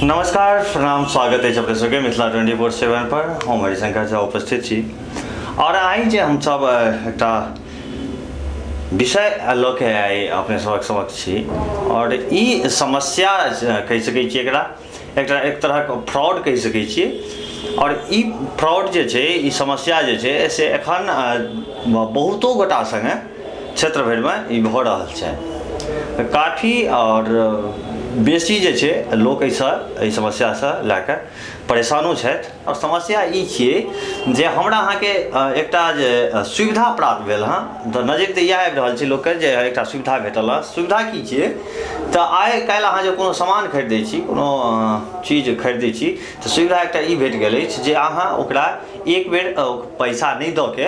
नमस्कार, प्रणाम, स्वागत अछि अपने सबके मिथिला 24/7 पर। हम हरिशंकर झा उपस्थित छी और आइ जे हमसब एकटा विषय लऽ के आइ अपने सबक समक्ष छी और ई समस्या कहि सकै छियै एकरा एकटा एक तरहक फ्रॉड कहि सकै छियै। और ई फ्रॉड जे छै, ई समस्या जे छै से एखन बहुतो गोटा सङ्गे क्षेत्र भरिमे ई भऽ रहल छै काफी। और बेसी जे छै लोक एहिसँ, एहि समस्यासँ लए कऽ परेशानो छथि। आओर समस्या ई छियै जे हमरा अहाँके एकटा जे सुविधा प्राप्त भेल हँ, तऽ नजरि तऽ इएह आबि रहल छै लोकके जे एकटा सुविधा भेटल हँ। सुविधा की छियै? तऽ आइ काल्हि अहाँ जे कोनो सामान खरीदै छी, कोनो चीज खरीदै छी, तऽ सुविधा एकटा ई भेट गेल अछि जे अहाँ ओकरा एक बेर पैसा नहि दऽ के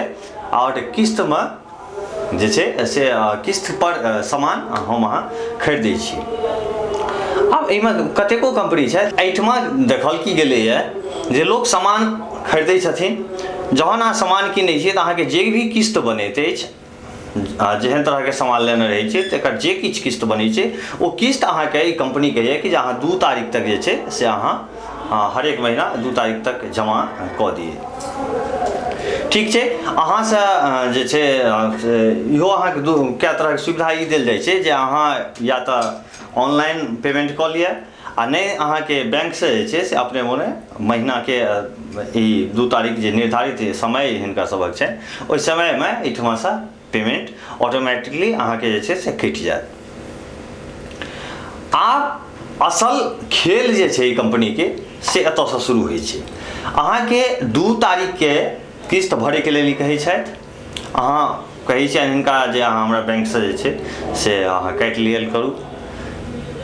आओर किस्तमे जे छै से किस्तपर सामान हम अहाँ खरीदै छी। आब एहिमे कतेको कम्पनी छै। एहिठमा देखल की गेलैए जे लोक सामान खरीदै छथिन, जहन अहाँ सामान कीनै छियै तऽ अहाँके जे भी किस्त बनैत अछि, जेहन तरहके सामान लेने रहै छियै तकर जे किछु किस्त बनै छै, ओ किस्त अहाँके ई कम्पनी कहैए कि जे अहाँ 2 तारीख तक जे छै से अहाँ हरेक महीना 2 तारीख तक जमा कऽ दियै। ठीक छै, अहाँसँ जे छै इहो अहाँके दू कए तरहके सुविधा ई देल जाइ छै जे अहाँ या तऽ ऑनलाइन पेमेंट कऽ लिअ आ नहि अहाँके बैंकसँ जे छै से अपने मोने महीनाके ई 2 तारीख जे निर्धारित समय हिनकर सभक छै, ओहि समयमे एहिठमासँ पेमेंट ऑटोमेटिकली अहाँके जे छै से कटि जायत। आब असल खेल जे छै ई कम्पनीके से एतऽसँ शुरू होइ छै। अहाँके 2 तारीखके किस्त भरैके लेल ई कहै छथि, अहाँ कहै छियनि हिनका जे अहाँ हमरा बैंकसँ जे छै से अहाँ काटि लियल करू।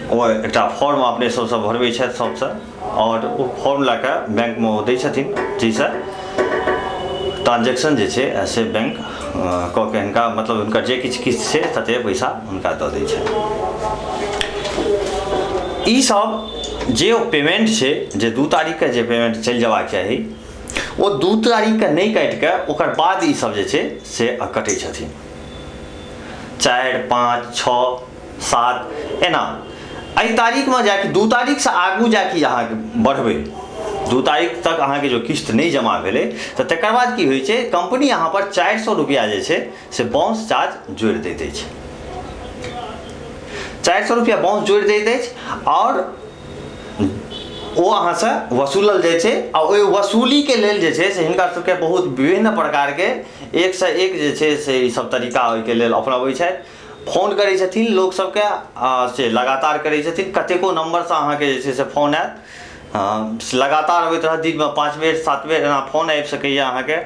ओ एकटा फॉर्म अपने सबसँ भरबै छथि सबसँ, आओर ओ फॉर्म लए कऽ बैंकमे ओ दै छथिन, जाहिसँ ट्रांजेक्शन जे छै से बैंक कऽ के हिनका, मतलब हुनकर जे किछु किस्त छै तते पैसा हुनका दऽ दै छनि। ई सब जे ओ पेमेंट छै, जे 2 तारीखके जे पेमेंट चलि जेबाक चाही, ओ 2 तारीखके नहि काटि कऽ ओकर बाद ई सब जे छै से कटै छथिन 4, 5, 6, 7 एना। एहि तारीखमे जाकि 2 तारीखसँ आगू जाकि अहाँके बढ़बै, 2 तारीख तक अहाँके जो किस्त नहि जमा भेलै तऽ तकर बाद की होइ छै, कम्पनी अहाँ पर 400 रुपैआ जे छै से बाउंस चार्ज जोड़ि दैत अछि। 400 रुपैआ बाउंस जोड़ि दैत अछि आओर ओ अहाँसँ वसूलल जाइ छै। आ ओहि वसूलीके लेल जे छै से हिनका सबके बहुत विभिन्न प्रकारके एकसँ एक जे छै से ई सब तरीका ओहिके लेल अपनाबै छथि। फोन करै छथिन लोक सबके, से लगातार करै छथिन, कतेको नम्बरसँ अहाँके जे छै से फोन आयत, लगातार अबैत रहत, दिनमे 5 बेर 7 बेर एना फोन आबि सकैए अहाँके।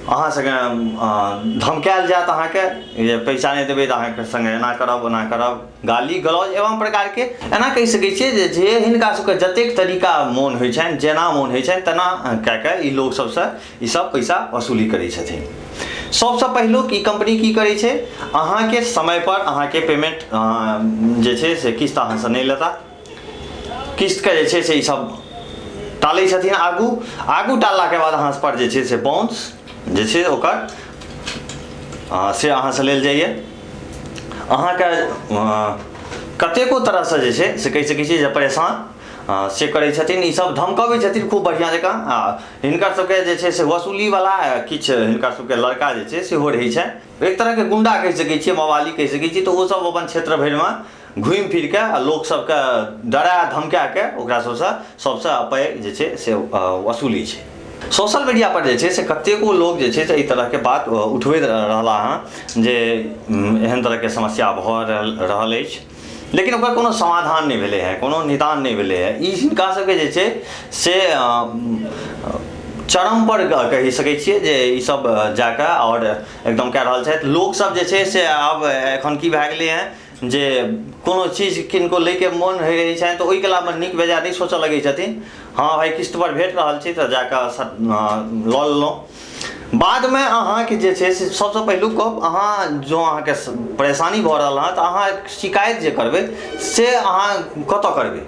अहाँ सङ्गे धमकायल जायत अहाँके जे पैसा नहि देबै तऽ अहाँके सङ्गे एना करब ओना करब, गाली गलौज एवं प्रकारके। एना कहि सकै छियै जे जे हिनका सबके जतेक तरीका मोन होइ छनि, जेना मोन होइ छनि तेना कए कऽ ई लोक सबसँ ई सब पैसा वसूली करै छथिन। सबसँ पहिलुक ई कम्पनी की करै छै, अहाँके समय पर अहाँके पेमेंट जे छै से किस्त अहाँसँ नहि लेता, किस्तके जे छै से ई सब टालै छथिन आगू। आगू टाललाके बाद अहाँ पर जे छै से बाउंस जे छै ओकर से अहाँसँ लेल जाइए। अहाँके कतेको तरहसँ जे छै से कहि सकै छियै जे परेशान से करै छथिन ई सब, धमकबै छथिन खूब बढ़िआँ जकाँ। आ हिनकर सबके जे छै से वसूलीवला किछु हिनकर सबके लड़का जे छै सेहो रहै छनि, एक तरहके गुंडा कहि सकै छियै, मवाली कहि सकै छियै। तऽ ओ सब अपन क्षेत्र भरिमे घुमि फिर के आ लोक सबके डरा धमका के ओकरा सबसँ सबसँ पाइ जे छै से वसूली छै। सोशल मीडिया पर जे छै से कतेको लोक जे छै से एहि तरहके बात उठबैत रहला हँ जे एहन तरहके समस्या भऽ रहल अछि, लेकिन ओकर कोनो समाधान नहि भेलै हँ, कोनो निदान नहि भेलै हँ। ई हिनका सबके जे छै से चरम पर कहि सकै छियै जे ई सब जाकऽ आओर एकदम कए रहल छथि। लोक सब जे छै से आब एखन की भए गेलै हँ जे कोनो चीज किनको लैके मोन होइ रहै छनि तऽ ओहिके लाभमे नीक बेजाय नहि सोचऽ लगै छथिन, हँ भाइ किस्त पर भेट रहल छै तऽ जाकऽ लऽ लेलहुँ। बादमे अहाँके जे छै से सबसँ पहिलुक गप, अहाँ जँ अहाँके परेशानी भऽ रहल हँ तऽ अहाँ शिकायत जे करबै से अहाँ कतऽ करबै?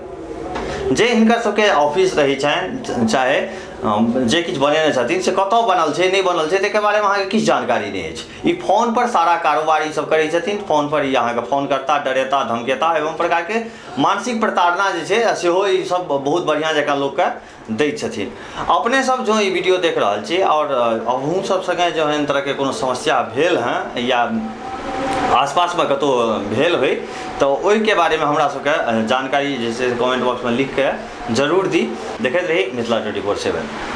जे हिनकर सबके ऑफिस रहै छनि, चाहे जे किछु बनेने छथिन से कतऽ बनल छै, नहि बनल छै, ताहिके बारेमे अहाँके किछु जानकारी नहि अछि। ई फोन पर सारा कारोबार ई सब करै छथिन। फोन पर ई अहाँके फोन करता, डरेता, धमकेता एवं प्रकारके मानसिक प्रताड़ना जे छै सेहो ई सब बहुत बढ़िआँ जकाँ लोकके दै छथिन। अपने सब जो ई वीडियो देख रहल छी आओर अहूँ सब सङ्गे जो एहन तरहके कोनो समस्या भेल हँ या आसपासमे कतहु भेल होइ तऽ ओहिके बारेमे हमरा सबके जानकारी जे छै से कमेंट बॉक्समे लिखके जरूर दी। देखैत रही मिथिला 24/7।